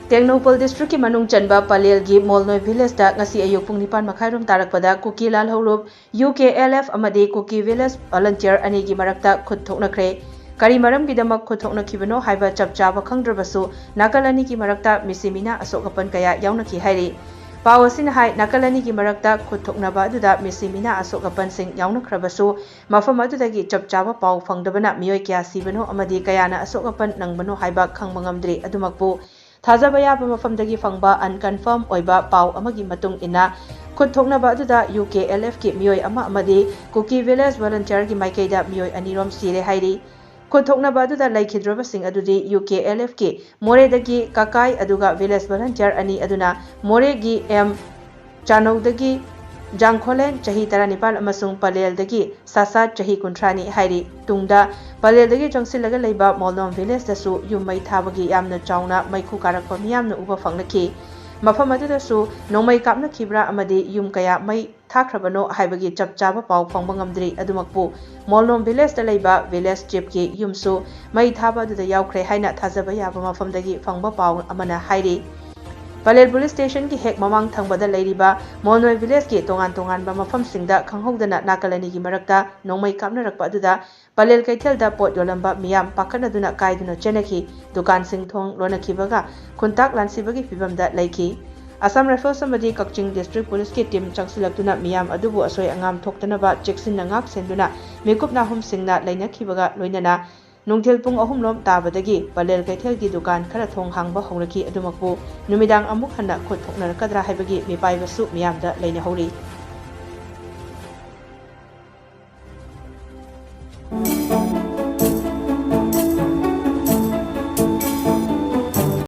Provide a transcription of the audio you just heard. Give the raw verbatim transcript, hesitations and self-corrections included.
ꯇꯦꯡꯅꯧꯄꯜ districtꯀꯤ ꯃꯅꯨꯡ ꯆꯟꯕ ꯄꯂꯦꯜꯒꯤ ꯃꯣꯜꯅꯣꯏ villageꯇ ꯉꯁꯤ ꯑꯌꯨꯛ ꯄꯨꯡ ꯅꯤꯄꯥꯟ ꯃꯈꯥꯏꯔꯣꯝ ꯇꯥꯔꯛꯄꯗ ꯀꯨꯀꯤ ꯂꯥꯜꯍꯧꯂꯨꯞ, U K L F ꯑꯃꯗꯤ ꯀꯨꯀꯤ village volunteer ꯑꯅꯤꯒꯤ ꯃꯔꯛꯇ ꯈꯨꯠ ꯊꯣꯛꯅꯈ꯭ꯔꯦ꯫ ꯀꯔꯤ ꯃꯔꯝꯒꯤꯗꯃꯛ ꯈꯨꯠ ꯊꯣꯛꯅꯈꯤꯕꯅꯣ ꯍꯥꯏꯕ ꯆꯞ ꯆꯥꯕ ꯈꯪꯗ꯭ꯔꯕꯁꯨ, ꯅꯥꯀꯜ ꯑꯅꯤꯒꯤ ꯃꯔꯛꯇ ꯃꯤꯁꯤ ꯃꯤꯅꯥ ꯑꯁꯣꯛ ꯑꯄꯟ ꯀꯌꯥ ꯌꯥꯎꯅꯈꯤ ꯍꯥꯏꯔꯤ꯫ ꯄꯥꯎ ꯑꯁꯤꯅ ꯍꯥꯏ, ꯅꯥꯀꯜ ꯑꯅꯤꯒꯤ ꯃꯔꯛꯇ ꯈꯨꯠ ꯊꯣꯛꯅꯕ ꯑꯗꯨꯗ ꯃꯤꯁꯤ ꯃꯤꯅꯥ ꯑꯁꯣꯛ ꯑꯄꯟꯁꯤꯡ ꯌꯥꯎꯅꯈ꯭ꯔꯕꯁꯨ, ꯃꯐꯝ ꯑꯗꯨꯗꯒꯤ ꯆꯞ ꯆꯥꯕ ꯄꯥꯎ ꯐꯪꯗꯕꯅ ꯃꯤꯑꯣꯏ ꯀꯌꯥ ꯁꯤꯕꯅꯣ ꯑꯃꯗꯤ ꯀꯌꯥꯅ ꯑꯁꯣꯛ ꯑꯄꯟ ꯅꯪꯕꯅꯣ ꯍꯥꯏꯕ ꯈꯪꯕ ꯉꯝꯗ꯭ꯔꯤ꯫ ꯑꯗꯨꯃꯛꯄꯨ, ꯊꯥꯖꯕ ꯌꯥꯕ ꯃꯐꯝꯗꯒꯤ ꯐꯪꯕ unconfirm ꯑꯣꯏꯕ ꯄꯥꯎ ꯑꯃꯒꯤ ꯃꯇꯨꯡ ꯏꯟꯅ, ꯈꯨꯠ ꯊꯣꯛꯅꯕ ꯑꯗꯨꯗ U K L Fꯀꯤ ꯃꯤꯑꯣꯏ ꯑꯃ ꯑꯃꯗꯤ ꯀꯨꯀꯤ village volunteerꯒꯤ ꯃꯥꯏꯀꯩꯗ ꯃꯤꯑꯣꯏ ꯑꯅꯤꯔꯣꯝ ꯁꯤꯔꯦ ꯍꯥꯏꯔꯤ꯫ ꯈꯨꯠ ꯊꯣꯛꯅꯕ ꯑꯗꯨꯗ ꯂꯩꯈꯤꯗ꯭ꯔꯕꯁꯤꯡ ꯑꯗꯨꯗꯤ U K L Fꯀꯤ ꯃꯣꯔꯦꯗꯒꯤ ꯀꯀꯥꯏ ꯑꯗꯨꯒ village volunteer ꯑꯅꯤ ꯑꯗꯨꯅ ꯃꯣꯔꯦꯒꯤ M ꯆꯥꯅꯧꯗꯒꯤ ꯖꯥꯡꯈꯣꯂꯦꯟ ꯆꯍꯤ ꯇꯔꯥꯅꯤꯄꯥꯜ ꯑꯃꯁꯨꯡ ꯄꯂꯦꯜꯗꯒꯤ ꯁꯥꯁꯥꯠ ꯆꯍꯤ ꯀꯨꯟꯊ꯭ꯔꯥꯅꯤ ꯍꯥꯏꯔꯤ꯫ ꯇꯨꯡꯗ ꯄꯂꯦꯜꯗꯒꯤ ꯆꯪꯁꯤꯜꯂꯒ ꯂꯩꯕ ꯃꯣꯜꯅꯣꯝ villageꯇꯁꯨ ꯌꯨꯝ ꯃꯩ ꯊꯥꯕꯒꯤ ꯌꯥꯝꯅ ꯆꯥꯎꯅ ꯃꯩꯈꯨ ꯀꯥꯔꯛꯄ ꯃꯤꯌꯥꯝꯅ ꯎꯕ ꯐꯪꯂꯛꯈꯤ꯫ ꯃꯐꯝ ꯑꯗꯨꯗꯁꯨ ꯅꯣꯡꯃꯩ ꯀꯥꯞꯅꯈꯤꯕ꯭ꯔꯥ ꯑꯃꯗꯤ ꯌꯨꯝ ꯀꯌꯥ ꯃꯩ ꯊꯥꯈ꯭ꯔꯕꯅꯣ ꯍꯥꯏꯕꯒꯤ ꯆꯞ ꯆꯥꯕ ꯄꯥꯎ ꯐꯪꯕ ꯉꯝꯗ꯭ꯔꯤ꯫ ꯑꯗꯨꯃꯛꯄꯨ, ꯃꯣꯜꯅꯣꯝ villageꯇ ꯂꯩꯕ village chiefꯀꯤ ꯌꯨꯝꯁꯨ ꯃꯩ ꯊꯥꯕ ꯑꯗꯨꯗ ꯌꯥꯎꯈ꯭ꯔꯦ ꯍꯥꯏꯅ ꯊꯥꯖꯕ ꯌꯥꯕ ꯃꯐꯝꯗꯒꯤ ꯐꯪꯕ ꯄꯥꯎ ꯑꯃꯅ ꯍꯥꯏꯔꯤ꯫ ꯄꯂꯦꯜ police stationꯒꯤ ꯍꯦꯛ ꯃꯃꯥꯡ ꯊꯪꯕꯗ ꯂꯩꯔꯤꯕ ꯃꯣꯜꯅꯣꯏ villageꯀꯤ ꯇꯣꯉꯥꯟ ꯇꯣꯉꯥꯟꯕ ꯃꯐꯝꯁꯤꯡꯗ ꯈꯪꯍꯧꯗꯅ ꯅꯥꯀꯜ ꯑꯅꯤꯒꯤ ꯃꯔꯛꯇ ꯅꯣꯡꯃꯩ ꯀꯥꯞꯅꯔꯛꯄ ꯑꯗꯨꯗ ꯄꯂꯦꯜ ꯀꯩꯊꯦꯜꯗ ꯄꯣꯠ ꯌꯣꯜꯂꯝꯕ ꯃꯤꯌꯥꯝ ꯄꯥꯈꯠꯅꯗꯨꯅ ꯀꯥꯏꯗꯨꯅ ꯆꯦꯟꯅꯈꯤ꯫ ꯗꯨꯀꯥꯟꯁꯤꯡ ꯊꯣꯡ ꯂꯣꯟꯅꯈꯤꯕꯒ ꯈꯨꯟꯇꯥꯛ ꯂꯥꯟꯁꯤꯕꯒꯤ ꯐꯤꯚꯝꯗ ꯂꯩꯈꯤ꯫ Assam Rifles ꯑꯃꯗꯤ ꯀꯛꯆꯤꯡ district policeꯀꯤ team ꯆꯪꯁꯤꯜꯂꯛꯇꯨꯅ ꯃꯤꯌꯥꯝ ꯑꯗꯨꯕꯨ ꯑꯁꯣꯏ ꯑꯉꯥꯝ ꯊꯣꯛꯇꯅꯕ ꯆꯦꯛꯁꯤꯟꯅ ꯉꯥꯛ ꯁꯦꯟꯗꯨꯅ ꯃꯤꯀꯨꯞ ꯅꯥꯍꯨꯝꯁꯤꯡꯅ ꯂꯩꯅꯈꯤꯕꯒ ꯂꯣꯏꯅꯅ ꯅꯨꯡꯊꯤꯜ ꯄꯨꯡ ꯑꯍꯨꯝ ꯂꯣꯝ ꯇꯥꯕꯗꯒꯤ ꯄꯂꯦꯜ ꯀꯩꯊꯦꯜꯒꯤ ꯗꯨꯀꯥꯟ ꯈꯔ ꯊꯣꯡ ꯍꯥꯡꯕ ꯍꯧꯔꯛꯈꯤ꯫ ꯑꯗꯨꯃꯛꯄꯨ, ꯅꯨꯃꯤꯗꯥꯡ ꯑꯃꯨꯛ ꯍꯟꯅ ꯈꯨꯠ ꯊꯣꯛꯅꯔꯛꯀꯗ꯭ꯔꯥ ꯍꯥꯏꯕꯒꯤ ꯃꯤꯄꯥꯏꯕꯁꯨ ꯃꯤꯌꯥꯝꯗ ꯂꯩꯅꯍꯧꯔꯤ꯫